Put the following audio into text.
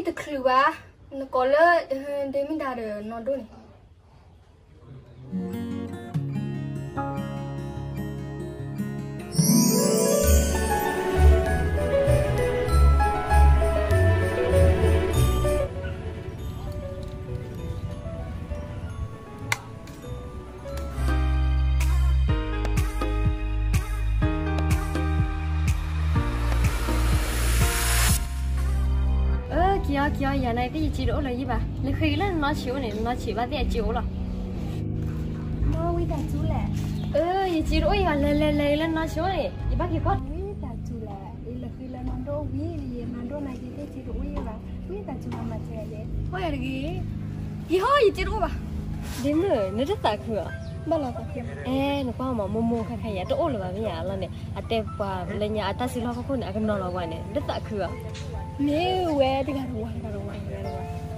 တချုးဘၣ်, နကိးလၢ ဒ့မုၣ်ဒါဒီးနီၢ်ဒိၣ်န့ၣ်. အၢ က့ၤအီၤ က့ၤအီၤ ယၤန့ၣ် ယစ့တအိၣ်လၢၤယံၤဘၣ်, လဲၤဃ့လၢနနီၢ်ဆံးအိၣ်န့ၣ်, နနီၢ်ဆံးဘၣ်သ့ၣ်အစ့အိၣ်လီၤ. မ့ၢ်ဝံသးစူၤလဲၣ်. အၢ ယစ့တအိၣ်ယံၤဘၣ်, လဲၤ လဲၤ လဲၤလၢနနီၢ်ဆံးအိၣ်န့ၣ်, ယဘၣ်က့ၤကွၢ်. ဝံသးစူၤလဲၣ်, ယလဲၤဃ့လၢနီၢ်ဒိၣ်ဝံၤလံ, နီၢ်ဒိၣ်နာ်က့သ့ၣ်စ့တအိၣ်ယံၤဘၣ်, ဝံသးစူၤမၤစၢၤယၤ, ဟီၣ်ယၤတဂ့ၤ, ယဟီၣ် ယစ့တအိၣ်ဘၣ်. ဒ့မုၣ် နတသးခုဧါ. ဘၣ်လီၤသးခု. အဲ နကွၢ်မး မိၢ်မိၢ်ခါခါယၤ တအိၣ်လၢၤဘၣ်မ့ၢ်ယၤလီၤန့ၣ်, အတဲပှၤလၢညါအတၢ်စုလီၢ်ခီၣ်ခိၣ်န့ၣ် အကနီၤလီၤပှၤန့ၣ် နတသးခုဧါ. မ့ၢ်ဝဲတဂၤတဝၤ တဂၤတဝၤ တဂၤတဝၤ